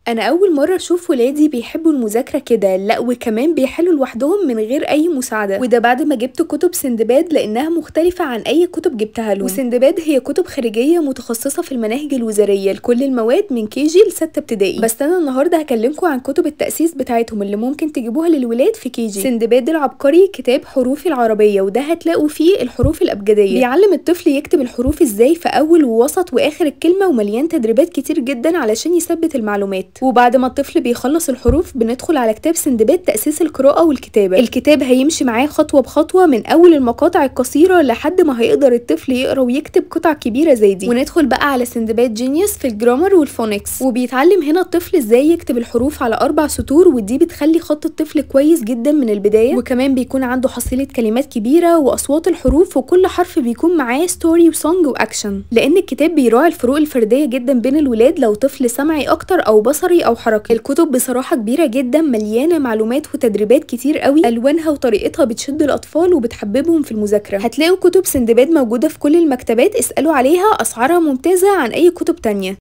انا اول مرة اشوف ولادي بيحبوا المذاكرة كده، لا وكمان بيحلوا لوحدهم من غير اي مساعدة، وده بعد ما جبت كتب سندباد لانها مختلفة عن اي كتب جبتها لهم. وسندباد هي كتب خارجية متخصصة في المناهج الوزارية لكل المواد من KG لستة ابتدائي. بس انا النهارده هكلمكم عن كتب التاسيس بتاعتهم اللي ممكن تجيبوها للولاد في KG. سندباد العبقري كتاب حروف العربية، وده هتلاقوا فيه الحروف الابجدية، بيعلم الطفل يكتب الحروف ازاي في اول ووسط واخر الكلمة، ومليان تدريبات كتير جدا علشان يثبت المعلومات. وبعد ما الطفل بيخلص الحروف بندخل على كتاب سندباد تأسيس القراءة والكتابة. الكتاب هيمشي معاه خطوة بخطوة من أول المقاطع القصيرة لحد ما هيقدر الطفل يقرأ ويكتب قطع كبيرة زي دي. وندخل بقى على سندباد Genius في ال grammar وال phonics، وبيتعلم هنا الطفل ازاي يكتب الحروف على 4 سطور، ودي بتخلي خط الطفل كويس جدا من البداية. وكمان بيكون عنده حصيلة كلمات كبيرة وأصوات الحروف، وكل حرف بيكون معاه story و song و action، لأن الكتاب بيراعي الفروق الفردية جدا بين الولاد لو طفل سمعي أكتر أو بصري او حركي. الكتب بصراحة كبيرة جدا، مليانة معلومات وتدريبات كتير قوي، الوانها وطريقتها بتشد الاطفال وبتحببهم في المذاكرة. هتلاقوا كتب سندباد موجودة في كل المكتبات، اسالوا عليها، اسعارها ممتازة عن اي كتب تانية.